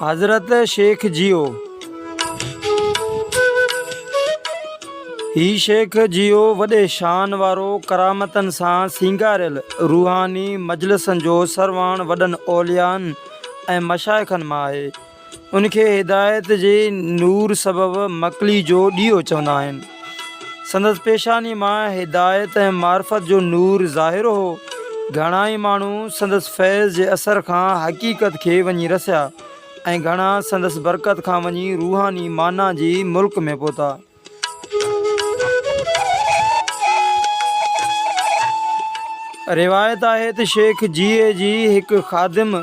حضرت شيخ جيئو، هي شيخ جيئو وڏي شان وارو ڪرامتن سان سينگاريل روحاني مجلسن جو سرواڻ وڏن اوليائن ۽ مشائخن مان آهي. ان کي هدايت جي نور سبب مڪلي جو ڏيئو چوندا آهن. سندس پيشانيء مان هدايت ۽ معرفت جو نور ظاهر هو. گهڻائي ماڻهو سندس فيض جي اثر کان حقيقت کي وڃي رسيا ۽ گهڻا سندس برڪت کان وڃي روحاني معنيٰ جي ملڪ ۾ پهتا. روايت آهي ته شيخ جيئي جي هڪ خادم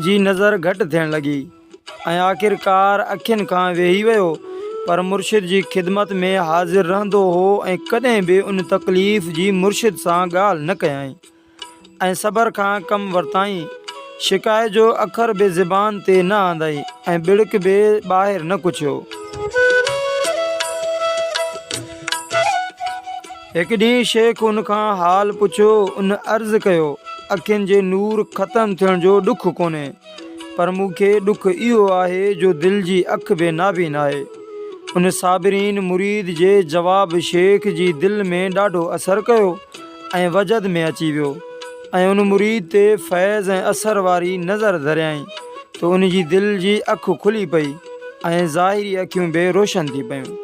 جي نظر گهٽ ٿيڻ لڳي ۽ آخرڪار اکين کان ويهي ويو پر مرشد جي خدمت ۾ حاضر رهندو هو ۽ ڪڏهن به ان تڪليف جي مرشد سان ڳالهه نه ڪيائين. ۽ صبر کان ڪم ورتائين. شڪايت جو اکر به زبان تي نه آندائين ۽ ٻڙڪ به ٻاهر نه ڪڇيو. هڪ ڏينهن شيخ ان کان حال پڇيو. ان عرض ڪيو، اکين جي نور ختم ٿيڻ جو ڏک ڪونهي، پر مون کي ڏک اهو آهي جو دل جي اک به نابين آهي. ان صابرين مريد جي جواب شيخ جي دل ۾ ڏاڍو اثر ڪيو. ۽ وجد ۾ اچي ويو ۽ ان مريد تي فيض ۽ اثر واري نظر ڌريائين ته ان جي دل جي اک کلي پئي ۽ ظاهري اکيون به روشن ٿي پيون.